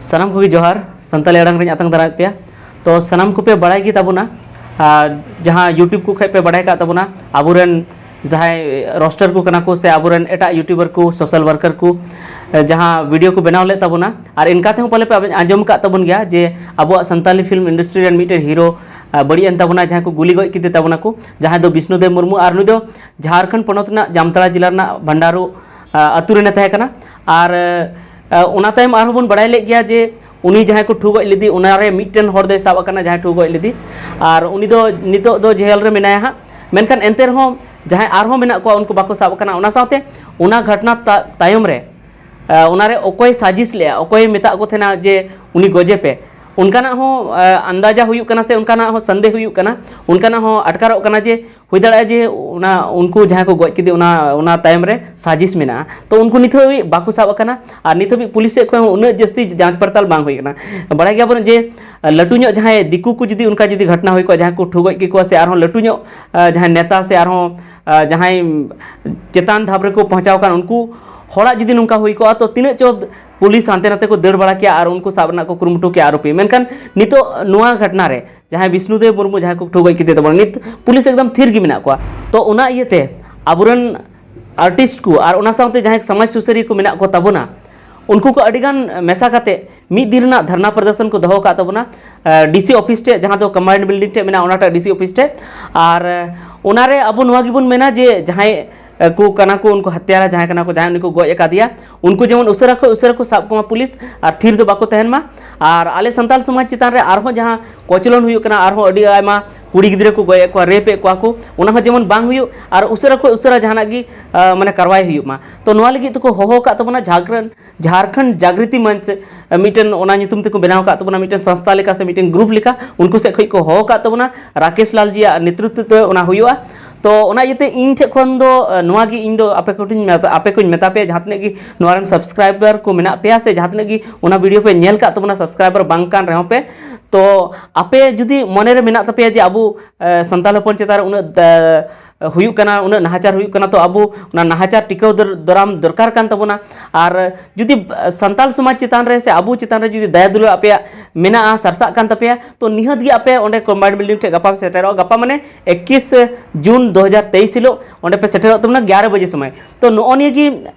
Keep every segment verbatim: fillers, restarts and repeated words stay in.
ᱥᱟᱱᱟᱢ ᱠᱚᱜᱮ ᱡᱚᱦᱟᱨ᱾ ᱥᱟᱱᱛᱟᱲᱤ ᱟᱲᱟᱝ ᱨᱤᱧ ᱟᱛᱟᱝ ᱫᱟᱨᱟᱢᱮᱫ ᱯᱮᱭᱟ᱾ ᱛᱚ ᱥᱟᱱᱟᱢ ᱠᱚᱯᱮ ᱵᱟᱲᱟᱭ ᱜᱮ ᱛᱟᱵᱚᱱᱟ, ᱟᱨ ᱡᱟᱦᱟᱸ YouTube ᱠᱚ ᱠᱷᱚᱡ ᱯᱮ ᱵᱟᱲᱟᱭ ᱠᱟᱜ ᱛᱟᱵᱚᱱᱟ, ᱟᱵᱚᱨᱮᱱ ᱡᱟᱦᱟᱸᱭ ᱨᱳᱥᱴᱟᱨ ᱠᱚ ᱠᱟᱱᱟ ᱠᱚ ᱥᱮ ᱟᱵᱚᱨᱮᱱ ᱮᱴᱟᱜ YouTuber ᱠᱚ, social worker ᱠᱚ, ᱡᱟᱦᱟᱸ video ᱠᱚ ᱵᱮᱱᱟᱣ ᱞᱮᱫ ᱛᱟᱵᱚᱱᱟ, ᱟᱨ ᱤᱱᱠᱟ ᱛᱮᱦᱚᱸ ᱯᱟᱞᱮ ᱯᱮ ᱟᱸᱡᱚᱢ ᱠᱟᱜ ᱛᱟᱵᱚᱱ ᱜᱮᱭᱟ ᱡᱮ ᱟᱵᱚᱣᱟᱜ ᱥᱟᱱᱛᱟᱞᱤ film industry ᱨᱮᱱ ᱢᱤᱫᱴᱮᱱ ᱦᱤᱨᱳ ᱵᱟᱹᱲᱤᱡ ᱮᱱ ᱛᱟᱵᱚᱱᱟ, ᱡᱟᱦᱟᱸᱭ ᱠᱚ ᱜᱩᱞᱤ ᱜᱚᱡ ᱠᱮᱫᱮ ᱛᱟᱵᱚᱱᱟ ᱠᱚ, ᱡᱟᱦᱟᱸᱭ ᱫᱚ ᱵᱤᱥᱱᱩᱫᱮᱵ ᱢᱩᱨᱢᱩ, ᱟᱨ ᱱᱩᱭ ᱫᱚ ᱡᱷᱟᱲᱠᱷᱚᱸᱰ ᱯᱚᱱᱚᱛ ᱨᱮᱱᱟᱜ ᱡᱟᱢᱛᱟᱲᱟ ᱡᱮᱞᱟ ᱨᱮᱱᱟᱜ ᱵᱷᱟᱱᱰᱟᱨᱩ ᱟᱹᱛᱩ ᱨᱮᱱᱮ ᱛᱟᱦᱮᱸ ᱠᱟᱱᱟ᱾ ᱟᱨ ᱚᱱᱟ ᱛᱟᱭᱚᱢ ᱟᱨᱦᱚᱸ ᱵᱚᱱ ᱵᱟᱲᱟᱭ ᱞᱮᱫ ᱜᱮᱭᱟ ᱡᱮ ᱩᱱᱤ ᱡᱟᱦᱟᱸᱭ ᱠᱚ ᱴᱷᱩ ᱜᱚᱡ ᱞᱮᱫᱮ, ᱚᱱᱟᱨᱮ ᱢᱤᱫᱴᱮᱱ ᱦᱚᱲ ᱫᱚᱭ ᱥᱟᱵ ᱟᱠᱟᱱᱟ, ᱡᱟᱦᱟᱸᱭ ᱴᱷᱩ ᱜᱚᱡ ᱞᱮᱫᱮ, ᱟᱨ ᱩᱱᱤ ᱫᱚ ᱱᱤᱛᱚᱜ ᱫᱚ ᱡᱮᱞ ᱨᱮ ᱢᱮᱱᱟᱭᱟ ᱦᱟᱸᱜ᱾ ᱢᱮᱱᱠᱷᱟᱱ ᱮᱱᱛᱮ ᱨᱮᱦᱚᱸ ᱡᱟᱦᱟᱸᱭ ᱟᱨᱦᱚᱸ ᱢᱮᱱᱟᱜ ᱠᱚᱣᱟ, ᱩᱱᱠᱩ ᱵᱟᱠᱚ ᱥᱟᱵ ᱟᱠᱟᱱᱟ᱾ ᱚᱱᱟ ᱥᱟᱶᱛᱮ ᱚᱱᱟ ᱜᱷᱚᱴᱱᱟ ᱛᱟ-, ᱛᱟᱭᱚᱢ ᱨᱮ, ᱟᱸ, ᱚᱱᱟᱨᱮ ᱚᱠᱚᱭ ᱥᱟᱡᱤᱥ ᱞᱮᱜᱼᱟ, ᱚᱠᱚᱭ ᱢᱮᱛᱟᱜ ᱠᱚ ᱛᱟᱦᱮᱱᱟ ᱡᱮ ᱩᱱᱤ ᱜᱚᱡᱮ ᱯᱮ, ᱚᱱᱠᱟᱱᱟᱜ ᱦᱚᱸ, ᱟᱸ, ᱟᱱᱫᱟᱡᱟ ᱦᱩᱭᱩᱜ ᱠᱟᱱᱟ ᱥᱮ ᱚᱱᱠᱟᱱᱟᱜ ᱦᱚᱸ ᱥᱚᱱᱫᱮᱦ ᱦᱩᱭᱩᱜ ᱠᱟᱱᱟ, ᱚᱱᱠᱟᱱᱟᱜ ᱦᱚᱸ ᱟᱴᱠᱟᱨᱚᱜ ᱠᱟᱱᱟ ᱡᱮ ᱦᱩᱭ ᱫᱟᱲᱮᱭᱟᱜᱼᱟ ᱡᱮ ᱚᱱᱟ, ᱩᱱᱠᱩ ᱡᱟᱦᱟᱸᱭ ᱠᱚ ᱜᱚᱡ ᱠᱮᱫᱮ, ᱚᱱᱟ, ᱚᱱᱟ ᱛᱟᱭᱚᱢ ᱨᱮ ᱥᱟᱡᱤᱥ ᱢᱮᱱᱟᱜᱼᱟ᱾ ᱛᱚ ᱩᱱᱠᱩ ᱱᱤᱛ ᱦᱟᱹᱵᱤᱡ ᱵᱟᱠᱚ ᱥᱟᱵ ᱟᱠᱟᱱᱟ, ᱟᱨ ᱱᱤᱛ ᱦᱟᱹᱵᱤᱡ ᱯᱩᱞᱤᱥ ᱥᱮᱫ ᱠᱷᱚᱱ ᱦᱚᱸ ᱩᱱᱟᱹᱜ ᱡᱟᱹᱥᱛᱤ ᱡᱟᱸᱪ ᱯᱟᱲᱛᱟᱞ ᱵᱟᱝ ᱦᱩᱭ ᱠᱟᱱᱟ᱾ ᱵᱟᱲᱟᱭ ᱜᱮᱭᱟᱵᱚᱱ ᱡᱮ ᱞᱟᱹᱴᱩ ᱧᱚᱜ ᱡᱟᱦᱟᱸᱭ ᱫᱤᱠᱩ ᱠᱚ ᱡᱩᱫᱤ ᱚᱱᱠᱟ ᱡᱩᱫᱤ ᱜᱷᱚᱴᱱᱟ ᱦᱩᱭ ᱠᱚᱜᱼᱟ, ᱡᱟᱦᱟᱸᱭ ᱠᱚ ᱴᱷᱩ ᱜᱚᱡ ᱠᱮᱠᱚᱣᱟ ᱥᱮ ᱟᱨᱦᱚᱸ ᱞᱟᱹᱴᱩ ᱧᱚᱜ, ᱟᱸ, ᱡᱟᱦᱟᱸᱭ ᱱᱮᱛᱟ ᱥᱮ ᱟᱨᱦᱚᱸ, ᱟᱸ, ᱡᱟᱦᱟᱸᱭ ᱪᱮᱛᱟᱱ ᱫᱷᱟᱯ ᱨᱮᱠᱚ ᱯᱳᱸᱪᱷᱟᱣ ᱟᱠᱟᱱ, ᱩᱱᱠᱩ ᱦᱚᱲᱟᱜ ᱡᱩᱫᱤ ᱱᱚᱝᱠᱟ ᱦᱩᱭ ᱠᱚᱜᱼᱟ, ᱛᱚ ᱛᱤᱱᱟᱹᱜ ᱪᱚ ᱯᱩᱞᱤᱥ ᱦᱟᱱᱛᱮ ᱱᱟᱛᱮ ᱠᱚ ᱫᱟᱹᱲ ᱵᱟᱲᱟ ᱠᱮᱭᱟ ᱟᱨ ᱩᱱᱠᱩ ᱥᱟᱵ ᱨᱮᱱᱟᱜ ᱠᱚ ᱠᱩᱨᱩᱢᱩᱴᱩ ᱠᱮᱭᱟ ᱟᱨᱚᱯᱤ᱾ ᱢᱮᱱᱠᱷᱟᱱ ᱱᱤᱛᱚᱜ ᱱᱚᱣᱟ ᱜᱷᱚᱴᱱᱟ ᱨᱮ ᱡᱟᱦᱟᱸᱭ ᱵᱤᱥᱱᱩᱫᱮᱵ ᱢᱩᱨᱢᱩ, ᱡᱟᱦᱟᱸᱭ ᱠᱚ ᱴᱷᱩ ᱜᱚᱡ ᱠᱮᱫᱮ ᱛᱟᱵᱚᱱᱟ, ᱱᱤᱛ ᱯᱩᱞᱤᱥ ᱮᱠᱫᱚᱢ ᱛᱷᱤᱨ ᱜᱮ ᱢᱮᱱᱟᱜ ᱠᱚᱣᱟ᱾ ᱛᱚ ᱚᱱᱟ ᱤᱭᱟᱹᱛᱮ ᱟᱵᱚᱨᱮᱱ ᱟᱨᱴᱤᱥᱴ ᱠᱚ ᱟᱨ ᱚᱱᱟ ᱥᱟᱶᱛᱮ ᱡᱟᱦᱟᱸᱭ ᱥᱚᱢᱟᱡᱽ ᱥᱩᱥᱟᱹᱨᱤᱭᱟᱹ ᱠᱚ ᱢᱮᱱᱟᱜ ᱠᱚ ᱛᱟᱵᱚᱱᱟ, ᱩᱱᱠᱩ ᱠᱚ ᱟᱹᱰᱤᱜᱟᱱ ᱢᱮᱥᱟ ᱠᱟᱛᱮ ᱢᱤᱫ ᱫᱤᱱ ᱨᱮᱱᱟᱜ ᱫᱷᱟᱨᱱᱟ ᱯᱨᱚᱫᱚᱨᱥᱚᱱ ᱠᱚ ᱫᱚᱦᱚ ᱟᱠᱟᱫ ᱛᱟᱵᱚᱱᱟ, ᱟᱸ, DC office ᱴᱷᱮᱡ, ᱡᱟᱦᱟᱸ ᱫᱚ combined building ᱴᱷᱮᱡ ᱢᱮᱱᱟᱜᱼᱟ, ᱚᱱᱟᱴᱟᱜ DC office ᱴᱷᱮᱡ᱾ ᱟᱨ, ᱟᱸ, ᱚᱱᱟᱨᱮ ᱟᱵᱚ ᱱᱚᱣᱟ ᱜᱮᱵᱚᱱ ᱢᱮᱱᱟ ᱡᱮ ᱡᱟᱦᱟᱸᱭ, ᱟᱸ, ᱠᱚ ᱠᱟᱱᱟ ᱠᱚ, ᱩᱱᱠᱩ ᱦᱚᱛᱭᱟᱨᱟ ᱡᱟᱦᱟᱸᱭ ᱠᱟᱱᱟ ᱠᱚ, ᱡᱟᱦᱟᱸᱭ ᱩᱱᱤ ᱠᱚ ᱜᱚᱡ ᱟᱠᱟᱫᱮᱭᱟ, ᱩᱱᱠᱩ ᱡᱮᱢᱚᱱ ᱩᱥᱟᱹᱨᱟ ᱠᱷᱚᱱ ᱩᱥᱟᱹᱨᱟ ᱠᱚ ᱥᱟᱵ ᱠᱚᱢᱟ ᱯᱩᱞᱤᱥ, ᱟᱨ ᱛᱷᱤᱨ ᱫᱚ ᱵᱟᱠᱚ ᱛᱟᱦᱮᱱ ᱢᱟ᱾ ᱟᱨ ᱟᱞᱮ ᱥᱟᱱᱛᱟᱲ ᱥᱚᱢᱟᱡᱽ ᱪᱮᱛᱟᱱ ᱨᱮ ᱟᱨᱦᱚᱸ ᱡᱟᱦᱟᱸ ᱠᱚᱪᱞᱚᱱ ᱦᱩᱭᱩᱜ ᱠᱟᱱᱟ, ᱟᱨᱦᱚᱸ ᱟᱹᱰᱤ ᱟᱭᱢᱟ ᱠᱩᱲᱤ ᱜᱤᱫᱽᱨᱟᱹ ᱠᱚ ᱜᱚᱡ ᱮᱫ ᱠᱚᱣᱟ, ᱨᱮᱯ ᱮᱫ ᱠᱚᱣᱟ ᱠᱚ, ᱚᱱᱟ ᱦᱚᱸ ᱡᱮᱢᱚᱱ ᱵᱟᱝ ᱦᱩᱭᱩᱜ, ᱟᱨ ᱩᱥᱟᱹᱨᱟ ᱠᱷᱚᱱ ᱩᱥᱟᱹᱨᱟ ᱡᱟᱦᱟᱱᱟᱜ ᱜᱮ, ᱟᱸ, ᱢᱟᱱᱮ ᱠᱟᱨᱣᱟᱭ ᱦᱩᱭᱩᱜ ᱢᱟ᱾ ᱛᱚ ᱱᱚᱣᱟ ᱞᱟᱹᱜᱤᱫ ᱛᱮᱠᱚ ᱦᱚᱦᱚ ᱟᱠᱟᱫ ᱛᱟᱵᱚᱱᱟ ᱡᱷᱟᱲᱠᱷᱚᱸᱰ, ᱡᱷᱟᱲᱠᱷᱚᱸᱰ ᱡᱟᱜᱽᱨᱤᱛᱤ ᱢᱚᱧᱪ, ᱟᱸ, ᱢᱤᱫᱴᱮᱱ ᱚᱱᱟ ᱧᱩᱛᱩᱢ ᱛᱮᱠᱚ ᱵᱮᱱᱟᱣ ᱟᱠᱟᱫ ᱛᱟᱵᱚᱱᱟ, ᱢᱤᱫᱴᱮᱱ ᱥᱚᱝᱥᱛᱷᱟ ᱞᱮᱠᱟ ᱥᱮ ᱢᱤᱫᱴᱮᱱ ᱜᱨᱩᱯ ᱞᱮᱠᱟ, ᱩᱱᱠᱩ ᱥᱮᱫ ᱠᱷᱚᱱ ᱠᱚ ᱦᱚᱦᱚ ᱟᱠᱟᱫ ᱛᱟᱵᱚᱱᱟ, ᱨᱟᱠᱮᱥ ᱞᱟᱞ ᱡᱤᱭᱟᱜ ᱱᱮᱛᱨᱤᱛᱵ ᱛᱮ ᱚᱱᱟ ᱦᱩᱭᱩᱜᱼᱟ᱾ ᱛᱚ ᱚᱱᱟ ᱤᱭᱟᱹᱛᱮ ᱤᱧ ᱴᱷᱮᱡ ᱠᱷᱚᱱ ᱫᱚ, ᱟᱸ, ᱱᱚᱣᱟ ᱜᱮ ᱤᱧ ᱫᱚ ᱟᱯᱮ ᱠᱚᱴᱷᱮᱱ ᱢᱮᱛᱟ-, ᱟᱯᱮ ᱠᱚᱧ ᱢᱮᱛᱟ ᱯᱮᱭᱟ, ᱡᱟᱦᱟᱸ ᱛᱤᱱᱟᱹᱜ ᱜᱮ ᱱᱚᱣᱟ ᱨᱮᱱ subscriber ᱠᱚ ᱢᱮᱱᱟᱜ ᱯᱮᱭᱟ ᱥᱮ ᱡᱟᱦᱟᱸ ᱛᱤᱱᱟᱹᱜ ᱜᱮ ᱚᱱᱟ video ᱯᱮ ᱧᱮᱞ ᱠᱟᱜ ᱛᱟᱵᱚᱱᱟ, subscriber ᱵᱟᱝ ᱠᱟᱱ ᱨᱮᱦᱚᱸ ᱯᱮ, ᱛᱚ ᱟᱯᱮ ᱡᱩᱫᱤ ᱢᱚᱱᱮ ᱨᱮ ᱢᱮᱱᱟᱜ ᱛᱟᱯᱮᱭᱟ ᱡᱮ ᱟᱵᱚ, ᱟᱸ, ᱥᱟᱱᱛᱟᱲ ᱦᱚᱯᱚᱱ ᱪᱮᱛᱟᱱ ᱨᱮ ᱩᱱᱟᱹᱜ, ᱟᱸ, ᱦᱩᱭᱩᱜ ᱠᱟᱱᱟ, ᱩᱱᱟᱹᱜ ᱱᱟᱦᱟᱪᱟᱨ ᱦᱩᱭᱩᱜ ᱠᱟᱱᱟ, ᱛᱚ ᱟᱵᱚ ᱚᱱᱟ ᱱᱟᱦᱟᱪᱟᱨ ᱴᱤᱠᱟᱹᱣ ᱫᱟᱨᱟᱢ ᱫᱚᱨᱠᱟᱨ ᱠᱟᱱ ᱛᱟᱵᱚᱱᱟ᱾ ᱟᱨ ᱡᱩᱫᱤ ᱥᱟᱱᱛᱟᱲ ᱥᱚᱢᱟᱡᱽ ᱪᱮᱛᱟᱱ ᱨᱮ ᱥᱮ ᱟᱵᱚ ᱪᱮᱛᱟᱱ ᱨᱮ ᱡᱩᱫᱤ ᱫᱟᱭᱟ ᱫᱩᱞᱟᱹᱲ ᱟᱯᱮᱭᱟᱜ ᱢᱮᱱᱟᱜᱼᱟ, ᱥᱟᱨᱥᱟᱜ ᱠᱟᱱ ᱛᱟᱯᱮᱭᱟ, ᱛᱚ ᱱᱤᱦᱟᱹᱛ ᱜᱮ ᱟᱯᱮ ᱚᱸᱰᱮ ᱠᱚᱢᱵᱟᱭᱤᱱᱰ ᱵᱤᱞᱰᱤᱝ ᱴᱷᱮᱱ ᱜᱟᱯᱟ ᱯᱮ ᱥᱮᱴᱮᱨᱚᱜᱼᱟ᱾ ᱜᱟᱯᱟ ᱢᱟᱱᱮ ᱮᱠᱤᱥ ᱡᱩᱱ ᱫᱩ ᱦᱟᱡᱟᱨ ᱛᱮᱭᱤᱥ ᱦᱤᱞᱳᱜ ᱚᱸᱰᱮ ᱯᱮ ᱥᱮᱴᱮᱨᱚᱜ ᱛᱟᱵᱚᱱᱟ ᱜᱮᱭᱟᱨᱚ ᱵᱟᱡᱮ ᱥᱚᱢᱚᱭ᱾ ᱛᱚ ᱱᱚᱜᱼᱚ ᱱᱤᱭᱟᱹ ᱜᱮ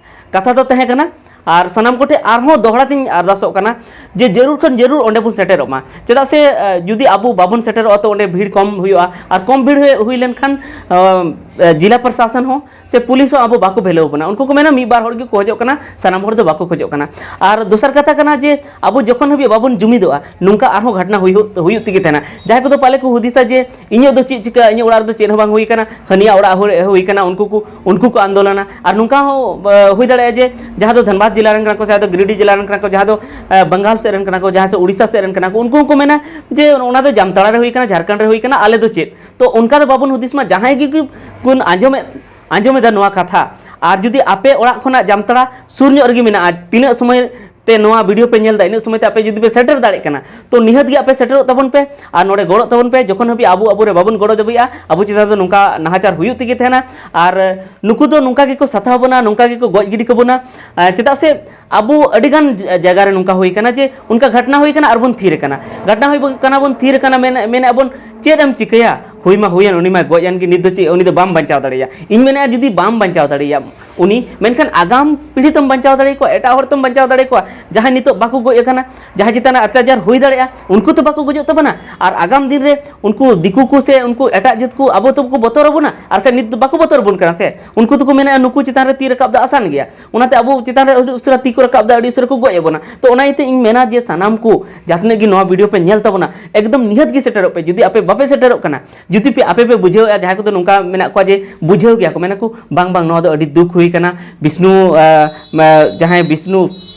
ᱠᱟᱛᱷᱟ ᱫᱚ ᱛᱟᱦᱮᱸ ᱠᱟᱱᱟ᱾ ᱟᱨ ᱥᱟᱱᱟᱢ ᱠᱚᱴᱷᱮᱱ ᱟᱨᱦᱚᱸ ᱫᱚᱦᱲᱟ ᱛᱤᱧ ᱟᱨᱫᱟᱥᱚᱜ ᱠᱟᱱᱟ ᱡᱮ ᱡᱟᱹᱨᱩᱲ ᱠᱷᱟᱱ ᱡᱟᱹᱨᱩᱲ ᱚᱸᱰᱮ ᱵᱚᱱ ᱥᱮᱴᱮᱨᱚᱜ ᱢᱟ᱾ ᱪᱮᱫᱟᱜ ᱥᱮ ᱡᱩᱫᱤ ᱟᱵᱚ ᱵᱟᱵᱚᱱ ᱥᱮᱴᱮᱨᱚᱜᱼᱟ, ᱛᱚ ᱚᱸᱰᱮ ᱵᱷᱤᱲ ᱠᱚᱢ ᱦᱩᱭᱩᱜᱼᱟ, ᱟᱨ ᱠᱚᱢ ᱵᱷᱤᱲ ᱦᱩᱭ ᱞᱮᱱᱠᱷᱟᱱ ᱡᱤᱞᱟ ᱯᱨᱚᱥᱟᱥᱚᱱ ᱦᱚᱸ ᱥᱮ ᱯᱩᱞᱤᱥ ᱦᱚᱸ ᱟᱵᱚ ᱵᱟᱠᱚ ᱵᱷᱮᱞᱟᱹᱣ ᱵᱚᱱᱟ᱾ ᱩᱱᱠᱩ ᱠᱚ ᱢᱮᱱᱟ ᱢᱤᱫ ᱵᱟᱨ ᱦᱚᱲ ᱜᱮᱠᱚ ᱠᱷᱚᱡᱚᱜ ᱠᱟᱱᱟ, ᱥᱟᱱᱟᱢ ᱦᱚᱲ ᱫᱚ ᱵᱟᱠᱚ ᱠᱷᱚᱡᱚᱜ ᱠᱟᱱᱟ᱾ ᱟᱨ ᱫᱚᱥᱟᱨ ᱠᱟᱛᱷᱟ ᱠᱟᱱᱟ ᱡᱮ ᱟᱵᱚ ᱡᱚᱠᱷᱚᱱ ᱦᱟᱹᱵᱤᱡ ᱵᱟᱵᱚᱱ ᱡᱩᱢᱤᱫᱚᱜᱼᱟ, ᱱᱚᱝᱠᱟ ᱟᱨᱦᱚᱸ ᱜᱷᱚᱴᱱᱟ ᱦᱩᱭᱩᱜ ᱦᱩᱭᱩᱜ ᱛᱮᱜᱮ ᱛᱟᱦᱮᱱᱟ᱾ ᱡᱟᱦᱟᱸᱭ ᱠᱚᱫᱚ ᱯᱟᱞᱮ ᱠᱚ ᱦᱩᱫᱤᱥᱟ ᱡᱮ ᱤᱧᱟᱹᱜ ᱫᱚ ᱪᱮᱫ ᱪᱤᱠᱟᱹᱜᱼᱟ, ᱤᱧᱟᱹᱜ ᱚᱲᱟᱜ ᱨᱮᱫᱚ ᱪᱮᱫ ᱦᱚᱸ ᱵᱟᱝ ᱦᱩᱭ ᱠᱟᱱᱟ, ᱦᱟᱹᱱᱤᱭᱟᱜ ᱚᱲᱟᱜ ᱦᱩᱭ ᱦᱩᱭ ᱠᱟᱱᱟ, ᱩᱱᱠᱩ ᱠᱚ ᱩᱱᱠᱩ ᱠᱚ ᱟᱱᱫᱳᱞᱚᱱᱟ᱾ ᱟᱨ ᱱᱚᱝᱠᱟ ᱦᱚᱸ ᱦᱩᱭ ᱫᱟᱲᱮᱭᱟᱜᱼᱟ ᱡᱮ ᱡᱟᱦᱟᱸ ᱫᱚ ᱫᱷᱟᱱᱵᱟᱫᱽ ᱡᱮᱞᱟ ᱨᱮᱱ ᱠᱟᱱᱟ ᱠᱚ, ᱡᱟᱦᱟᱸ ᱫᱚ ᱜᱤᱨᱤᱰᱤ ᱡᱮᱞᱟ ᱨᱮᱱ ᱠᱟᱱᱟ ᱠᱚ, ᱡᱟᱦᱟᱸᱭ ᱫᱚ ᱵᱟᱝᱜᱟᱞ ᱥᱮᱫ ᱨᱮᱱ ᱠᱟᱱᱟ ᱠᱚ, ᱡᱟᱦᱟᱸᱭ ᱥᱮ ᱩᱲᱤᱥᱥᱟ ᱥᱮᱫ ᱨᱮᱱ ᱠᱟᱱᱟ ᱠᱚ, ᱩᱱᱠᱩ ᱦᱚᱸᱠᱚ ᱢᱮᱱᱟ ᱡᱮ ᱚᱱᱟ ᱫᱚ ᱡᱟᱢᱛᱟᱲᱟ ᱨᱮ ᱦᱩᱭ ᱠᱟᱱᱟ, ᱡᱷᱟᱲᱠᱷᱚᱸᱰ ᱨᱮ ᱦᱩᱭ ᱠᱟᱱᱟ, ᱟᱞᱮ ᱫᱚ ᱪᱮᱫ? ᱛᱚ ᱚᱱᱠᱟ ᱫᱚ ᱵᱟᱵᱚᱱ ᱦᱩᱫᱤᱥ ᱢᱟ᱾ ᱡᱟᱦᱟᱸᱭ ᱜᱮ ᱵᱚᱱ ᱟᱸᱡᱚᱢᱮᱫ ᱟᱸᱡᱚᱢᱮᱫᱟ ᱱᱚᱣᱟ ᱠᱟᱛᱷᱟ, ᱟᱨ ᱡᱩᱫᱤ ᱟᱯᱮ ᱚᱲᱟᱜ ᱠᱷᱚᱱᱟᱜ ᱡᱟᱢᱛᱟᱲᱟ ᱥᱩᱨ ᱧᱚᱜ ᱨᱮᱜᱮ ᱢᱮᱱᱟᱜᱼᱟ, ᱛᱤᱱᱟᱹᱜ ᱥᱚᱢᱚᱭ ᱛᱮ ᱱᱚᱣᱟ ᱵᱷᱤᱰᱤᱭᱳ ᱯᱮ ᱧᱮᱞ ᱮᱫᱟ, ᱤᱱᱟᱹᱜ ᱥᱚᱢᱚᱭ ᱛᱮ ᱟᱯᱮ ᱡᱩᱫᱤ ᱯᱮ ᱥᱮᱴᱮᱨ ᱫᱟᱲᱮᱭᱟᱜ ᱠᱟᱱᱟ, ᱛᱚ ᱱᱤᱦᱟᱹᱛ ᱜᱮ ᱟᱯᱮ ᱥᱮᱴᱮᱨᱚᱜ ᱛᱟᱵᱚᱱ ᱯᱮ ᱟᱨ ᱱᱚᱰᱮ ᱜᱚᱲᱚᱜ ᱛᱟᱵᱚᱱ ᱯᱮ᱾ ᱡᱚᱠᱷᱚᱱ ᱦᱟᱹᱵᱤᱡ ᱟᱵᱚ ᱟᱵᱚᱨᱮ ᱵᱟᱵᱚᱱ ᱜᱚᱲᱚ ᱫᱟᱲᱮᱭᱟᱜᱼᱟ, ᱟᱵᱚ ᱪᱮᱛᱟᱱ ᱨᱮ ᱱᱚᱝᱠᱟ ᱱᱟᱦᱟᱪᱟᱨ ᱦᱩᱭᱩᱜ ᱛᱮᱜᱮ ᱛᱟᱦᱮᱱᱟ᱾ ᱟᱨ ᱱᱩᱠᱩ ᱫᱚ ᱱᱚᱝᱠᱟ ᱜᱮᱠᱚ ᱥᱟᱛᱟᱣ ᱵᱚᱱᱟ, ᱱᱚᱝᱠᱟ ᱜᱮᱠᱚ ᱜᱚᱡ ᱜᱤᱰᱤ ᱠᱟᱵᱚᱱᱟ᱾ ᱪᱮᱫᱟᱜ ᱥᱮ ᱟᱵᱚ ᱟᱹᱰᱤᱜᱟᱱ ᱡᱟᱭᱜᱟ ᱨᱮ ᱱᱚᱝᱠᱟ ᱦᱩᱭ ᱠᱟᱱᱟ ᱡᱮ ᱚᱱᱠᱟ ᱜᱷᱚᱴᱱᱟ ᱦᱩᱭ ᱠᱟᱱᱟ ᱟᱨ ᱵᱚᱱ ᱛᱷᱤᱨ ᱟᱠᱟᱱᱟ᱾ ᱜᱷᱚᱴᱱᱟ ᱦᱩᱭ ᱠᱟᱱᱟ, ᱵᱚᱱ ᱛᱷᱤᱨ ᱟᱠᱟᱱᱟ, ᱢᱮᱱ ᱢᱮᱱᱮᱫᱼᱟ ᱵᱚᱱ ᱪᱮᱫ ᱮᱢ ᱪᱤᱠᱟᱹᱭᱟ, ᱦᱩᱭ ᱢᱟ ᱦᱩᱭᱮᱱ, ᱩᱱᱤ ᱢᱟ ᱜᱚᱡ ᱮᱱ ᱜᱮ, ᱱᱤᱛ ᱫᱚ ᱪᱮᱫ, ᱩᱱᱤ ᱫᱚ ᱵᱟᱢ ᱵᱟᱧᱪᱟᱣ ᱫᱟᱲᱮᱭᱟᱜᱼᱟ᱾ ᱤᱧ ᱢᱮᱱᱮᱫᱼᱟ ᱡᱩᱫᱤ ᱵᱟᱢ ᱵᱟᱧᱪᱟᱣ ᱫᱟᱲᱮᱭᱟᱜᱼᱟ ᱩᱱᱤ, ᱢᱮᱱᱠᱷᱟᱱ ᱟᱜᱟᱢ ᱯᱤᱲᱦᱤ ᱛᱚᱢ ᱵᱟᱧᱪᱟᱣ ᱫᱟᱲᱮᱭᱟᱠᱚᱣᱟ, ᱮᱴᱟᱜ ᱦᱚᱲ ᱛᱚᱢ ᱵᱟᱧᱪᱟᱣ ᱫᱟᱲᱮᱭᱟᱠᱚᱣᱟ᱾ ᱡᱟᱦᱟᱸᱭ ᱱᱤᱛᱚᱜ ᱵᱟᱠᱚ ᱜᱚᱡ ᱟᱠᱟᱱᱟ, ᱡᱟᱦᱟᱸᱭ ᱪᱮᱛᱟᱱ ᱨᱮ ᱚᱛᱛᱟᱪᱟᱨ ᱦᱩᱭ ᱫᱟᱲᱮᱭᱟᱜᱼᱟ, ᱩᱱᱠᱩ ᱛᱚ ᱵᱟᱠᱚ ᱜᱚᱡᱚᱜ ᱛᱟᱵᱚᱱᱟ᱾ ᱟᱨ ᱟᱜᱟᱢ ᱫᱤᱱ ᱨᱮ ᱩᱱᱠᱩ ᱫᱤᱠᱩ ᱠᱚ ᱥᱮ ᱩᱱᱠᱩ ᱮᱴᱟᱜ ᱡᱟᱹᱛ ᱠᱚ ᱟᱵᱚ ᱛᱚ ᱠᱚ ᱵᱚᱛᱚᱨ ᱟᱵᱚᱱᱟ, ᱟᱨ ᱠᱷᱟᱡ ᱱᱤᱛ ᱫᱚ ᱵᱟᱠᱚ ᱵᱚᱛᱚᱨ ᱟᱵᱚᱱ ᱠᱟᱱᱟ ᱥᱮ᱾ ᱩᱱᱠᱩ ᱫᱚᱠᱚ ᱢᱮᱱᱮᱫᱼᱟ ᱱᱩᱠᱩ ᱪᱮᱛᱟᱱ ᱨᱮ ᱛᱤ ᱨᱟᱠᱟᱵ ᱫᱚ ᱟᱥᱟᱱ ᱜᱮᱭᱟ, ᱚᱱᱟᱛᱮ ᱟᱵᱚ ᱪᱮᱛᱟᱱ ᱨᱮ ᱟᱹᱰᱤ ᱩᱥᱟᱹᱨᱟ ᱛᱤ ᱠᱚ ᱨᱟᱠᱟᱵ ᱮᱫᱟ, ᱟᱹᱰᱤ ᱩᱥᱟᱹᱨᱟ ᱠᱚ ᱜᱚᱡ ᱟᱵᱚᱱᱟ᱾ ᱛᱚ ᱚᱱᱟ ᱤᱭᱟᱹᱛᱮ ᱤᱧ ᱢᱮᱱᱟ ᱡᱮ ᱥᱟᱱᱟᱢ ᱠᱚ ᱡᱟᱦᱟᱸ ᱛᱤᱱᱟᱹᱜ ᱜᱮ ᱱᱚᱣᱟ ᱵᱷᱤᱰᱤᱭᱳ ᱯᱮ ᱧᱮᱞ ᱛᱟᱵᱚᱱᱟ, ᱮᱠᱫᱚᱢ ᱱᱤᱦᱟᱹᱛ ᱜᱮ ᱥᱮᱴᱮᱨᱚᱜ ᱯᱮ᱾ ᱡᱩᱫᱤ ᱟᱯᱮ ᱵᱟᱯᱮ ᱥᱮᱴᱮᱨᱚᱜ ᱠᱟᱱᱟ, ᱡᱩᱫᱤ ᱯᱮ ᱟᱯᱮ ᱯᱮ ᱵᱩᱡᱷᱟᱹᱣᱮᱫᱼᱟ, ᱡᱟᱦᱟᱸᱭ ᱠᱚᱫᱚ ᱱᱚᱝᱠᱟ ᱢᱮᱱᱟᱜ ᱠᱚᱣᱟ ᱡᱮ ᱵᱩᱡᱷᱟᱹᱣ ᱜᱮᱭᱟ ᱠᱚ, ᱢᱮᱱᱟ ᱠᱚ, "ᱵᱟᱝ, ᱵᱟᱝ, ᱱᱚᱣᱟ ᱫᱚ ᱟᱹᱰᱤ ᱫᱩᱠ ᱦᱩᱭ ᱠᱟᱱᱟ, ᱵᱤᱥᱱᱩ, ᱟᱸ, ᱢᱟ-, ᱡᱟᱦᱟᱸᱭ ᱵᱤᱥᱱᱩ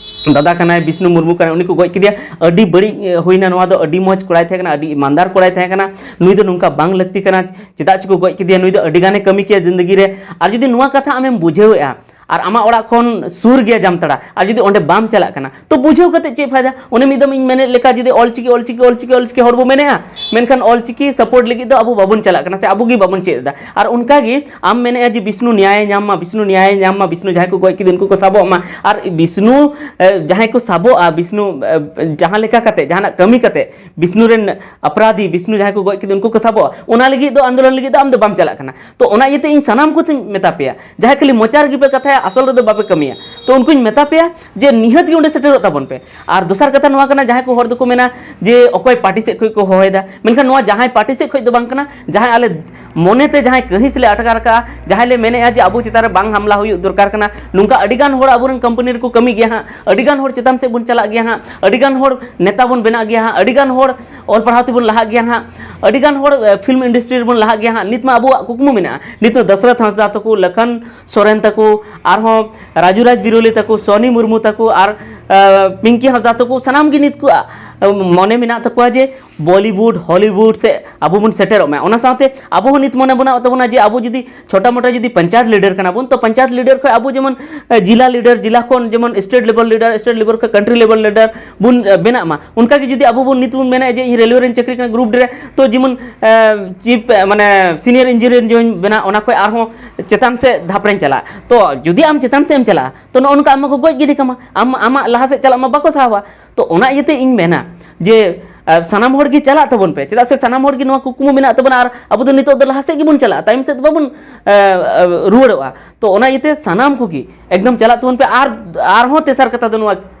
ᱫᱟᱫᱟ ᱠᱟᱱᱟᱭ, ᱵᱤᱥᱱᱩ ᱢᱩᱨᱢᱩ ᱠᱟᱱᱟᱭ, ᱩᱱᱤ ᱠᱚ ᱜᱚᱡ ᱠᱮᱫᱮᱭᱟ, ᱟᱹᱰᱤ ᱵᱟᱹᱲᱤᱡ, ᱮ, ᱦᱩᱭᱱᱟ, ᱱᱚᱣᱟ ᱫᱚ ᱟᱹᱰᱤ ᱢᱚᱡᱽ ᱠᱚᱲᱟᱭ ᱛᱟᱦᱮᱸ ᱠᱟᱱᱟ, ᱟᱹᱰᱤ ᱤᱢᱟᱱᱫᱟᱨ ᱠᱚᱲᱟᱭ ᱛᱟᱦᱮᱸ ᱠᱟᱱᱟ, ᱱᱩᱭ ᱫᱚ ᱱᱚᱝᱠᱟ ᱵᱟᱝ ᱞᱟᱹᱠᱛᱤ ᱠᱟᱱᱟ, ᱪᱮᱫᱟᱜ ᱪᱚ ᱠᱚ ᱜᱚᱡ ᱠᱮᱫᱮᱭᱟ, ᱱᱩᱭ ᱫᱚ ᱟᱹᱰᱤ ᱜᱟᱱᱮ ᱠᱟᱹᱢᱤ ᱠᱮᱭᱟ ᱡᱤᱱᱫᱮᱜᱤ ᱨᱮ᱾" ᱟᱨ ᱡᱩᱫᱤ ᱱᱚᱣᱟ ᱠᱟᱛᱷᱟ ᱟᱢᱮᱢ ᱵᱩᱡᱷᱟᱹᱣᱮᱫᱼᱟ, ᱟᱨ ᱟᱢᱟᱜ ᱚᱲᱟᱜ ᱠᱷᱚᱱ ᱥᱩᱨ ᱜᱮᱭᱟ ᱡᱟᱢᱛᱟᱲᱟ, ᱟᱨ ᱡᱩᱫᱤ ᱚᱸᱰᱮ ᱵᱟᱢ ᱪᱟᱞᱟᱜ ᱠᱟᱱᱟ, ᱛᱚ ᱵᱩᱡᱷᱟᱹᱣ ᱠᱟᱛᱮ ᱪᱮᱫ ᱯᱷᱟᱭᱫᱟ? ᱚᱱᱮ ᱢᱤᱫ ᱫᱚᱢ ᱤᱧ ᱢᱮᱱᱮᱫ ᱞᱮᱠᱟ, ᱡᱩᱫᱤ ᱚᱞᱪᱤᱠᱤ, ᱚᱞᱪᱤᱠᱤ, ᱚᱞᱪᱤᱠᱤ, ᱚᱞᱪᱤᱠᱤ ᱦᱚᱲ ᱵᱚ ᱢᱮᱱᱮᱫᱼᱟ, ᱢᱮᱱᱠᱷᱟᱱ ᱚᱞᱪᱤᱠᱤ support ᱞᱟᱹᱜᱤᱫ ᱫᱚ ᱟᱵᱚ ᱵᱟᱵᱚᱱ ᱪᱟᱞᱟᱜ ᱠᱟᱱᱟ, ᱥᱮ ᱟᱵᱚ ᱜᱮ ᱵᱟᱵᱚᱱ ᱪᱮᱫ ᱮᱫᱟ᱾ ᱟᱨ ᱚᱱᱠᱟ ᱜᱮ ᱟᱢ ᱢᱮᱱᱮᱫᱼᱟ ᱡᱮ ᱵᱤᱥᱱᱩ ᱱᱮᱭᱟᱭᱮ ᱧᱟᱢ ᱢᱟ, ᱵᱤᱥᱱᱩ ᱱᱮᱭᱟᱭᱮ ᱧᱟᱢ ᱢᱟ, ᱵᱤᱥᱱᱩ ᱡᱟᱦᱟᱸᱭ ᱠᱚ ᱜᱚᱡ ᱠᱮᱫᱮ ᱩᱱᱠᱩ ᱠᱚ ᱥᱟᱵᱚᱜ ᱢᱟ, ᱟᱨ ᱵᱤᱥᱱᱩ, ᱮ, ᱡᱟᱦᱟᱸᱭ ᱠᱚ ᱥᱟᱵᱚᱜᱼᱟ, ᱵᱤᱥᱱᱩ, ᱮ, ᱡᱟᱦᱟᱸ ᱞᱮᱠᱟ ᱠᱟᱛᱮ, ᱡᱟᱦᱟᱱᱟᱜ ᱠᱟᱹᱢᱤ ᱠᱟᱛᱮ ᱵᱤᱥᱱᱩ ᱨᱮᱱ ᱟᱯᱨᱟᱫᱷᱤ, ᱵᱤᱥᱱᱩ ᱡᱟᱦᱟᱸᱭ ᱠᱚ ᱜᱚᱡ ᱠᱮᱫᱮ ᱩᱱᱠᱩ ᱠᱚ ᱥᱟᱵᱚᱜᱼᱟ, ᱚᱱᱟ ᱞᱟᱹᱜᱤᱫ ᱫᱚ, ᱟᱱᱫᱳᱞᱚᱱ ᱞᱟᱹᱜᱤᱫ ᱫᱚ ᱟᱢ ᱫᱚ ᱵᱟᱢ ᱪᱟᱞᱟᱜ ᱠᱟᱱᱟ᱾ ᱛᱚ ᱚᱱᱟ ᱤᱭᱟᱹᱛᱮ ᱤᱧ ᱥᱟᱱᱟᱢ ᱠᱚᱧ ᱢᱮᱛᱟ ᱯᱮᱭᱟ, ᱡᱟᱦᱟᱸᱭ ᱠᱷᱟᱹᱞᱤ ᱢᱚᱪᱟ ᱨᱮᱜᱮ ᱯᱮ ᱠᱟᱛᱷᱟᱭᱟ, ᱟᱥᱚᱞ ᱨᱮᱫᱚ ᱵᱟᱯᱮ ᱠᱟᱹᱢᱤᱭᱟ, ᱛᱚ ᱩᱱᱠᱩᱧ ᱢᱮᱛᱟ ᱯᱮᱭᱟ ᱡᱮ ᱱᱤᱦᱟᱹᱛ ᱜᱮ ᱚᱸᱰᱮ ᱥᱮᱴᱮᱨᱚᱜ ᱛᱟᱵᱚᱱ ᱯᱮ᱾ ᱟᱨ ᱫᱚᱥᱟᱨ ᱠᱟᱛᱷᱟ ᱱᱚᱣᱟ ᱠᱟᱱᱟ, ᱡᱟᱦᱟᱸᱭ ᱠᱚ ᱦᱚᱲ ᱫᱚᱠᱚ ᱢᱮᱱᱟ ᱡᱮ ᱚᱠᱚᱭ ᱯᱟᱨᱴᱤ ᱥᱮᱫ ᱠᱷᱚᱱ ᱠᱚ ᱦᱚᱦᱚᱭᱮᱫᱟ, ᱢᱮᱱᱠᱷᱟᱱ ᱱᱚᱣᱟ ᱡᱟᱦᱟᱸᱭ ᱯᱟᱨᱴᱤ ᱥᱮᱫ ᱠᱷᱚᱱ ᱫᱚ ᱵᱟᱝ ᱠᱟᱱᱟ, ᱡᱟᱦᱟᱸᱭ ᱟᱞᱮ ᱢᱚᱱᱮᱛᱮ ᱡᱟᱦᱟᱸᱭ ᱠᱟᱹᱦᱤᱥ ᱞᱮ ᱟᱴᱠᱟᱨ ᱠᱟᱜᱼᱟ, ᱡᱟᱦᱟᱸᱭ ᱞᱮ ᱢᱮᱱᱮᱫᱼᱟ ᱡᱮ ᱟᱵᱚ ᱪᱮᱛᱟᱱ ᱨᱮ ᱵᱟᱝ ᱦᱟᱢᱞᱟ ᱦᱩᱭᱩᱜ ᱫᱚᱨᱠᱟᱨ ᱠᱟᱱᱟ, ᱱᱚᱝᱠᱟ ᱟᱹᱰᱤᱜᱟᱱ ᱦᱚᱲ ᱟᱵᱚᱨᱮᱱ ᱠᱳᱢᱯᱟᱱᱤ ᱨᱮᱠᱚ ᱠᱟᱹᱢᱤ ᱜᱮᱭᱟ ᱦᱟᱸᱜ, ᱟᱹᱰᱤᱜᱟᱱ ᱦᱚᱲ ᱪᱮᱛᱟᱱ ᱥᱮᱫ ᱵᱚᱱ ᱪᱟᱞᱟᱜ ᱜᱮᱭᱟ ᱦᱟᱸᱜ, ᱟᱹᱰᱤᱜᱟᱱ ᱦᱚᱲ ᱱᱮᱛᱟ ᱵᱚᱱ ᱵᱮᱱᱟᱜ ᱜᱮᱭᱟ ᱦᱟᱸᱜ, ᱟᱹᱰᱤᱜᱟᱱ ᱦᱚᱲ ᱚᱞ ᱯᱟᱲᱦᱟᱣ ᱛᱮᱵᱚᱱ ᱞᱟᱦᱟᱜ ᱜᱮᱭᱟ ᱦᱟᱸᱜ, ᱟᱹᱰᱤᱜᱟᱱ ᱦᱚᱲ, ᱮ, ᱯᱷᱤᱞᱢ ᱤᱱᱰᱟᱥᱴᱨᱤ ᱨᱮᱵᱚᱱ ᱞᱟᱦᱟᱜ ᱜᱮᱭᱟ ᱦᱟᱸᱜ᱾ ᱱᱤᱛ ᱢᱟ ᱟᱵᱚᱣᱟᱜ ᱠᱩᱠᱢᱩ ᱢᱮᱱᱟᱜᱼᱟ, ᱱᱤᱛ ᱢᱟ ᱫᱚᱥᱨᱚᱛᱷ ᱦᱟᱸᱥᱫᱟ ᱛᱟᱠᱚ, ᱞᱚᱠᱷᱚᱱ ᱥᱚᱨᱮᱱ ᱛᱟᱠᱚ, ᱟᱨᱦᱚᱸ ᱨᱟᱡᱩ ᱨᱟᱡᱽ ᱵᱤᱨᱚᱞᱤ ᱛᱟᱠᱚ, ᱥᱚᱱᱤ ᱢᱩᱨᱢᱩ ᱛᱟᱠᱚ, ᱟᱨ, ᱮ, ᱯᱤᱝᱠᱤ ᱦᱟᱸᱥᱫᱟ ᱛᱟᱠᱚ, ᱥᱟᱱᱟᱢ ᱜᱮ ᱱᱤᱛ ᱠᱚ, ᱟ, ᱢᱚᱱᱮ ᱢᱮᱱᱟᱜ ᱛᱟᱠᱚᱣᱟ ᱡᱮ ᱵᱚᱞᱤᱣᱩᱰ, ᱦᱚᱞᱤᱣᱩᱰ ᱥᱮ ᱟᱵᱚ ᱵᱚᱱ ᱥᱮᱴᱮᱨᱚᱜ ᱢᱟ᱾ ᱚᱱᱟ ᱥᱟᱶᱛᱮ ᱟᱵᱚ ᱦᱚᱸ ᱱᱤᱛ ᱢᱚᱱᱮ ᱵᱚᱱᱟ ᱛᱟᱵᱚᱱᱟ ᱡᱮ ᱟᱵᱚ ᱡᱩᱫᱤ ᱪᱷᱳᱴᱟ ᱢᱳᱴᱟ ᱡᱩᱫᱤ ᱯᱚᱧᱪᱟᱭᱮᱛ ᱞᱤᱰᱟᱨ ᱠᱟᱱᱟ ᱵᱚᱱ, ᱛᱚ ᱯᱚᱧᱪᱟᱭᱮᱛ ᱞᱤᱰᱟᱨ ᱠᱷᱚᱱ ᱟᱵᱚ ᱡᱮᱢᱚᱱ, ᱮ, ᱡᱤᱞᱟ ᱞᱤᱰᱟᱨ, ᱡᱤᱞᱟ ᱠᱷᱚᱱ ᱡᱮᱢᱚᱱ ᱥᱴᱮᱴ ᱞᱮᱵᱮᱞ ᱞᱤᱰᱟᱨ, ᱥᱴᱮᱴ ᱞᱮᱵᱮᱞ ᱠᱷᱚᱱ ᱠᱟᱱᱴᱨᱤ ᱞᱮᱵᱮᱞ ᱞᱤᱰᱟᱨ ᱵᱚᱱ, ᱮ, ᱵᱮᱱᱟᱜ ᱢᱟ᱾ ᱚᱱᱠᱟ ᱜᱮ ᱡᱩᱫᱤ ᱟᱵᱚ ᱵᱚᱱ ᱱᱤᱛ ᱵᱚᱱ ᱢᱮᱱᱟ ᱡᱮ ᱤᱧ ᱨᱮᱞᱣᱮ ᱨᱮᱧ ᱪᱟᱹᱠᱨᱤ ᱠᱟᱱᱟ ᱜᱨᱩᱯ ᱰᱤ ᱨᱮ, ᱛᱚ ᱡᱮᱢᱚᱱ, ᱮ, ᱪᱤᱯ, ᱮ, ᱢᱟᱱᱮ ᱥᱤᱱᱤᱭᱟᱨ ᱤᱧᱡᱤᱱᱤᱭᱟᱨ ᱡᱩᱫᱤᱧ ᱵᱮᱱᱟ, ᱚᱱᱟ ᱠᱷᱚᱱ ᱟᱨᱦᱚᱸ ᱪᱮᱛᱟᱱ ᱥᱮᱫ ᱫᱷᱟᱯ ᱨᱮᱧ ᱪᱟᱞᱟᱜᱼᱟ᱾ ᱛᱚ ᱡᱩᱫᱤ ᱟᱢ ᱪᱮᱛᱟᱱ ᱥᱮᱫ ᱮᱢ ᱪᱟᱞᱟᱜᱼᱟ, ᱛᱚ ᱱᱚᱜᱼᱚ ᱱᱚᱝᱠᱟ ᱟᱢ ᱢᱟᱠᱚ ᱜᱚᱡ ᱜᱤᱰᱤ ᱠᱟᱢᱟ, ᱟᱢ, ᱟᱢᱟᱜ ᱞᱟᱦᱟ ᱥᱮᱫ ᱪᱟᱞᱟᱜ ᱢᱟ ᱵᱟᱠᱚ ᱥᱟᱦᱟᱣᱟ᱾ ᱛᱚ ᱚᱱᱟ ᱤᱭᱟᱹᱛᱮ ᱤᱧ ᱢᱮᱱᱟ ᱡᱮ, ᱟ, ᱥᱟᱱᱟᱢ ᱦᱚᱲ ᱜᱮ ᱪᱟᱞᱟᱜ ᱛᱟᱵᱚᱱ ᱯᱮ, ᱪᱮᱫᱟᱜ ᱥᱮ ᱥᱟᱱᱟᱢ ᱦᱚᱲ ᱜᱮ ᱱᱚᱣᱟ ᱠᱩᱠᱢᱩ ᱢᱮᱱᱟᱜ ᱛᱟᱵᱚᱱᱟ ᱟᱨ ᱟᱵᱚ ᱫᱚ ᱱᱤᱛᱚᱜ ᱫᱚ ᱞᱟᱦᱟ ᱥᱮᱫ ᱜᱮᱵᱚᱱ ᱪᱟᱞᱟᱜᱼᱟ, ᱛᱟᱭᱚᱢ ᱥᱮᱫ ᱫᱚ ᱵᱟᱵᱚᱱ, ᱟ, ᱟ, ᱨᱩᱣᱟᱹᱲᱚᱜᱼᱟ᱾ ᱛᱚ ᱚᱱᱟ ᱤᱭᱟᱹᱛᱮ ᱥᱟᱱᱟᱢ ᱠᱚᱜᱮ ᱮᱠᱫᱚᱢ ᱪᱟᱞᱟᱜ ᱛᱟᱵᱚᱱ ᱯᱮ᱾ ᱟᱨ ᱟᱨᱦᱚᱸ ᱛᱮᱥᱟᱨ ᱠᱟᱛᱷᱟ ᱫᱚ ᱱᱚᱣᱟ,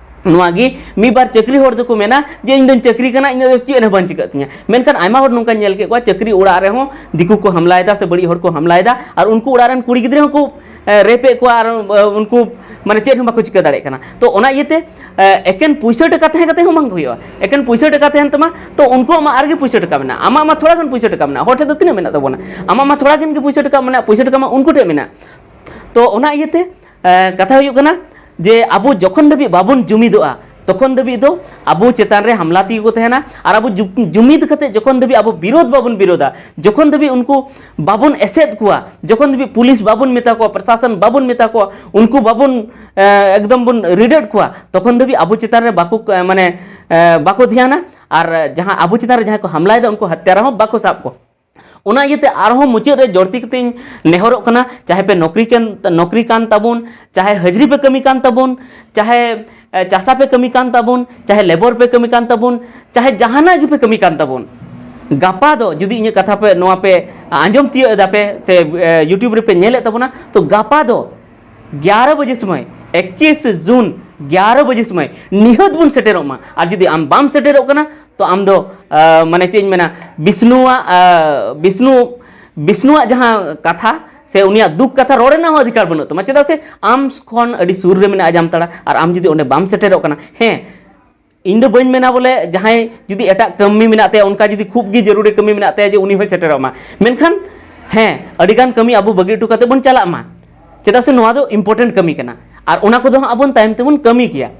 ᱱᱚᱣᱟ ᱜᱮ, ᱢᱤᱫ ᱵᱟᱨ ᱪᱟᱹᱠᱨᱤ ᱦᱚᱲ ᱫᱚᱠᱚ ᱢᱮᱱᱟ ᱡᱮ ᱤᱧ ᱫᱚᱧ ᱪᱟᱹᱠᱨᱤ ᱠᱟᱱᱟ, ᱤᱧ ᱫᱚ ᱪᱮᱫ ᱦᱚᱸ ᱵᱟᱝ ᱪᱤᱠᱟᱹᱜ ᱛᱤᱧᱟ, ᱢᱮᱱᱠᱷᱟᱱ ᱟᱭᱢᱟ ᱦᱚᱲ ᱱᱚᱝᱠᱟᱧ ᱧᱮᱞ ᱠᱮᱫ ᱠᱚᱣᱟ ᱪᱟᱹᱠᱨᱤ ᱚᱲᱟᱜ ᱨᱮᱦᱚᱸ ᱫᱤᱠᱩ ᱠᱚ ᱦᱟᱢᱞᱟᱭᱮᱫᱟ ᱥᱮ ᱵᱟᱹᱲᱤᱡ ᱦᱚᱲ ᱠᱚ ᱦᱟᱢᱞᱟᱭᱮᱫᱟ, ᱟᱨ ᱩᱱᱠᱩ ᱚᱲᱟᱜ ᱨᱮᱱ ᱠᱩᱲᱤ ᱜᱤᱫᱽᱨᱟᱹ ᱦᱚᱸᱠᱚ, ᱮ, ᱨᱮᱯᱮᱫ ᱠᱚᱣᱟ ᱟᱨ, ᱮ, ᱩᱱᱠᱩ ᱢᱟᱱᱮ ᱪᱮᱫ ᱦᱚᱸ ᱵᱟᱠᱚ ᱪᱤᱠᱟᱹ ᱫᱟᱲᱮᱭᱟᱜ ᱠᱟᱱᱟ᱾ ᱛᱚ ᱚᱱᱟ ᱤᱭᱟᱹᱛᱮ, ᱮ, ᱮᱠᱮᱱ ᱯᱩᱭᱥᱟᱹ ᱴᱟᱠᱟ ᱛᱟᱦᱮᱸ ᱠᱟᱛᱮ ᱦᱚᱸ ᱵᱟᱝ ᱦᱩᱭᱩᱜᱼᱟ, ᱮᱠᱮᱱ ᱯᱩᱭᱥᱟᱹ ᱴᱟᱠᱟ ᱛᱟᱦᱮᱱ ᱛᱟᱢᱟ, ᱛᱚ ᱩᱱᱠᱩᱣᱟᱜ ᱢᱟ ᱟᱨᱜᱮ ᱯᱩᱭᱥᱟᱹ ᱴᱟᱠᱟ ᱢᱮᱱᱟᱜᱼᱟ, ᱟᱢᱟᱜ ᱢᱟ ᱛᱷᱚᱲᱟ ᱜᱟᱱ ᱯᱩᱭᱥᱟᱹ ᱴᱟᱠᱟ ᱢᱮᱱᱟᱜᱼᱟ, ᱦᱚᱲ ᱴᱷᱮᱱ ᱫᱚ ᱛᱤᱱᱟᱹᱜ ᱢᱮᱱᱟᱜ ᱛᱟᱵᱚᱱᱟ? ᱟᱢᱟᱜ ᱢᱟ ᱛᱷᱚᱲᱟ ᱜᱟᱱ ᱜᱮ ᱯᱩᱭᱥᱟᱹ ᱴᱟᱠᱟ ᱢᱮᱱᱟᱜᱼᱟ, ᱯᱩᱭᱥᱟᱹ ᱴᱟᱠᱟ ᱢᱟ ᱩᱱᱠᱩ ᱴᱷᱮᱱ ᱢᱮᱱᱟᱜᱼᱟ᱾ ᱛᱚ ᱚᱱᱟ ᱤᱭᱟᱹᱛᱮ, ᱮ, ᱠᱟᱛᱷᱟ ᱦᱩᱭᱩᱜ ᱠᱟᱱᱟ ᱡᱮ ᱟᱵᱚ ᱡᱚᱠᱷᱚᱱ ᱫᱷᱟᱹᱵᱤᱡ ᱵᱟᱵᱚᱱ ᱡᱩᱢᱤᱫᱚᱜᱼᱟ, ᱛᱚᱠᱷᱚᱱ ᱫᱷᱟᱹᱵᱤᱡ ᱫᱚ ᱟᱵᱚ ᱪᱮᱛᱟᱱ ᱨᱮ ᱦᱟᱢᱞᱟ ᱛᱮᱜᱮ ᱠᱚ ᱛᱟᱦᱮᱱᱟ᱾ ᱟᱨ ᱟᱵᱚ ᱡᱩ-, ᱡᱩᱢᱤᱫ ᱠᱟᱛᱮ ᱡᱚᱠᱷᱚᱱ ᱫᱷᱟᱹᱵᱤᱡ ᱟᱵᱚ ᱵᱤᱨᱳᱫᱷ ᱵᱟᱵᱚᱱ ᱵᱤᱨᱳᱫᱷᱟ, ᱡᱚᱠᱷᱚᱱ ᱫᱷᱟᱹᱵᱤᱡ ᱩᱱᱠᱩ ᱵᱟᱵᱚᱱ ᱮᱥᱮᱫ ᱠᱚᱣᱟ, ᱡᱚᱠᱷᱚᱱ ᱫᱷᱟᱹᱵᱤᱡ ᱯᱩᱞᱤᱥ ᱵᱟᱵᱚᱱ ᱢᱮᱛᱟ ᱠᱚᱣᱟ, ᱯᱨᱚᱥᱟᱥᱚᱱ ᱵᱟᱵᱚᱱ ᱢᱮᱛᱟ ᱠᱚᱣᱟ, ᱩᱱᱠᱩ ᱵᱟᱵᱚᱱ, ᱮ, ᱮᱠᱫᱚᱢ ᱵᱚᱱ ᱨᱤᱰᱟᱹᱫ ᱠᱚᱣᱟ, ᱛᱚᱠᱷᱚᱱ ᱫᱷᱟᱹᱵᱤᱡ ᱟᱵᱚ ᱪᱮᱛᱟᱱ ᱨᱮ ᱵᱟᱠᱚ, ᱮ, ᱢᱟᱱᱮ, ᱮ, ᱵᱟᱠᱚ ᱫᱷᱮᱭᱟᱱᱟ᱾ ᱟᱨ ᱡᱟᱦᱟᱸ ᱟᱵᱚ ᱪᱮᱛᱟᱱ ᱨᱮ ᱡᱟᱦᱟᱸᱭ ᱠᱚ ᱦᱟᱢᱞᱟᱭᱮᱫᱟ, ᱩᱱᱠᱩ ᱦᱟᱛᱭᱟᱨᱟ ᱦᱚᱸ ᱵᱟᱠᱚ ᱥᱟᱵ ᱠᱚᱣᱟ᱾ ᱚᱱᱟ ᱤᱭᱟᱹᱛᱮ ᱟᱨᱦᱚᱸ ᱢᱩᱪᱟᱹᱫ ᱨᱮ ᱡᱚᱨᱛᱤ ᱠᱟᱛᱮᱧ ᱱᱮᱦᱚᱨᱚᱜ ᱠᱟᱱᱟ, ᱪᱟᱦᱮ ᱯᱮ ᱱᱚᱠᱨᱤ ᱠᱟᱱ, ᱱᱚᱠᱨᱤ ᱠᱟᱱ ᱛᱟᱵᱚᱱ, ᱪᱟᱦᱮ ᱦᱟᱡᱽᱨᱤ ᱯᱮ ᱠᱟᱹᱢᱤ ᱠᱟᱱ ᱛᱟᱵᱚᱱ, ᱪᱟᱦᱮ, ᱮ, ᱪᱟᱥᱟ ᱯᱮ ᱠᱟᱹᱢᱤ ᱠᱟᱱ ᱛᱟᱵᱚᱱ, ᱪᱟᱦᱮ ᱞᱮᱵᱚᱨ ᱯᱮ ᱠᱟᱹᱢᱤ ᱠᱟᱱ ᱛᱟᱵᱚᱱ, ᱪᱟᱦᱮ ᱡᱟᱦᱟᱱᱟᱜ ᱜᱮᱯᱮ ᱠᱟᱹᱢᱤ ᱠᱟᱱ ᱛᱟᱵᱚᱱ, ᱜᱟᱯᱟ ᱫᱚ ᱡᱩᱫᱤ ᱤᱧᱟᱹᱜ ᱠᱟᱛᱷᱟ ᱯᱮ, ᱱᱚᱣᱟ ᱯᱮ ᱟᱸᱡᱚᱢ ᱛᱤᱭᱳᱜ ᱮᱫᱟ ᱯᱮ ᱥᱮ, ᱮ, YouTube ᱨᱮᱯᱮ ᱧᱮᱞᱮᱫ ᱛᱟᱵᱚᱱᱟ, ᱛᱚ ᱜᱟᱯᱟ ᱫᱚ ᱜᱭᱟᱨᱟ ᱵᱟᱡᱮ ᱥᱚᱢᱚᱭ, ᱮᱠᱤᱥ ᱡᱩᱱ, ᱜᱭᱟᱨᱟ ᱵᱟᱡᱮ ᱥᱚᱢᱚᱭ ᱱᱤᱦᱟᱹᱛ ᱵᱚᱱ ᱥᱮᱴᱮᱨᱚᱜ ᱢᱟ᱾ ᱟᱨ ᱡᱩᱫᱤ ᱟᱢ ᱵᱟᱢ ᱥᱮᱴᱮᱨᱚᱜ ᱠᱟᱱᱟ, ᱛᱚ ᱟᱢ ᱫᱚ, ᱟ, ᱢᱟᱱᱮ ᱪᱮᱫ ᱤᱧ ᱢᱮᱱᱟ, ᱵᱤᱥᱱᱩᱣᱟᱜ, ᱟ, ᱵᱤᱥᱱᱩ, ᱵᱤᱥᱱᱩᱣᱟᱜ ᱡᱟᱦᱟᱸ ᱠᱟᱛᱷᱟ ᱥᱮ ᱩᱱᱤᱭᱟᱜ ᱫᱩᱠ ᱠᱟᱛᱷᱟ ᱨᱚᱲ ᱨᱮᱱᱟᱜ ᱦᱚᱸ ᱚᱫᱷᱤᱠᱟᱨ ᱵᱟᱹᱱᱩᱜ ᱛᱟᱢᱟ᱾ ᱪᱮᱫᱟᱜ ᱥᱮ ᱟᱢ ᱠᱷᱚᱱ ᱟᱹᱰᱤ ᱥᱩᱨ ᱨᱮ ᱢᱮᱱᱟᱜᱼᱟ ᱡᱟᱢᱛᱟᱲᱟ, ᱟᱨ ᱟᱢ ᱡᱩᱫᱤ ᱚᱸᱰᱮ ᱵᱟᱢ ᱥᱮᱴᱮᱨᱚᱜ ᱠᱟᱱᱟ, ᱦᱮᱸ, ᱤᱧ ᱫᱚ ᱵᱟᱹᱧ ᱢᱮᱱᱟ ᱵᱚᱞᱮ ᱡᱟᱦᱟᱸᱭ ᱡᱩᱫᱤ ᱮᱴᱟᱜ ᱠᱟᱹᱢᱤ ᱢᱮᱱᱟᱜ ᱛᱟᱭᱟ, ᱚᱱᱠᱟ ᱡᱩᱫᱤ ᱠᱷᱩᱵ ᱜᱮ ᱡᱟᱹᱨᱩᱲᱤ ᱠᱟᱹᱢᱤ ᱢᱮᱱᱟᱜ ᱛᱟᱭᱟ, ᱡᱮ ᱩᱱᱤ ᱦᱚᱸᱭ ᱥᱮᱴᱮᱨᱚᱜ ᱢᱟ᱾ ᱢᱮᱱᱠᱷᱟᱱ ᱦᱮᱸ, ᱟᱹᱰᱤᱜᱟᱱ ᱠᱟᱹᱢᱤ ᱟᱵᱚ ᱵᱟᱹᱜᱤ ᱦᱚᱴᱚ ᱠᱟᱛᱮ ᱵᱚᱱ ᱪᱟᱞᱟᱜ ᱢᱟ, ᱪᱮᱫᱟᱜ ᱥᱮ ᱱᱚᱣᱟ ᱫᱚ important ᱠᱟᱹᱢᱤ ᱠᱟᱱᱟ, ᱟᱨ ᱚᱱᱟ ᱠᱚᱫᱚ ᱦᱟᱸᱜ ᱟᱵᱚᱱ ᱛᱟᱭᱚᱢ ᱛᱮᱵᱚᱱ ᱠᱟᱹᱢᱤ ᱜᱮᱭᱟ᱾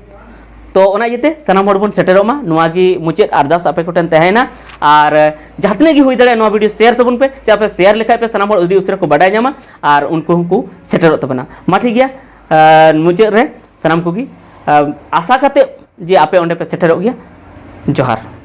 ᱛᱚ ᱚᱱᱟ ᱤᱭᱟᱹᱛᱮ ᱥᱟᱱᱟᱢ ᱦᱚᱲ ᱵᱚᱱ ᱥᱮᱴᱮᱨᱚᱜ ᱢᱟ, ᱱᱚᱣᱟ ᱜᱮ ᱢᱩᱪᱟᱹᱫ ᱟᱨᱫᱟᱥ ᱟᱯᱮ ᱠᱚᱴᱷᱮᱱ ᱛᱟᱦᱮᱸᱭᱮᱱᱟ᱾ ᱟᱨ ᱡᱟᱦᱟᱸ ᱛᱤᱱᱟᱹᱜ ᱜᱮ ᱦᱩᱭ ᱫᱟᱲᱮᱭᱟᱜᱼᱟ, ᱱᱚᱣᱟ video share ᱛᱟᱵᱚᱱ ᱯᱮ, ᱪᱮᱫᱟᱜ ᱯᱮ share ᱞᱮᱠᱷᱟᱡ ᱯᱮ ᱥᱟᱱᱟᱢ ᱦᱚᱲ ᱟᱹᱰᱤ ᱩᱥᱟᱹᱨᱟ ᱠᱚ ᱵᱟᱰᱟᱭ ᱧᱟᱢᱟ ᱟᱨ ᱩᱱᱠᱩ ᱦᱚᱸᱠᱚ ᱥᱮᱴᱮᱨᱚᱜ ᱛᱟᱵᱚᱱᱟ᱾ ᱢᱟ ᱴᱷᱤᱠ ᱜᱮᱭᱟ, ᱟᱨ ᱢᱩᱪᱟᱹᱫ ᱨᱮ ᱥᱟᱱᱟᱢ ᱠᱚᱜᱮ, ᱟᱨ ᱟᱥᱟ ᱠᱟᱛᱮ ᱡᱮ ᱟᱯᱮ ᱚᱸᱰᱮ ᱯᱮ ᱥᱮᱴᱮᱨᱚᱜ ᱜᱮᱭᱟ᱾ ᱡᱚᱦᱟᱨ᱾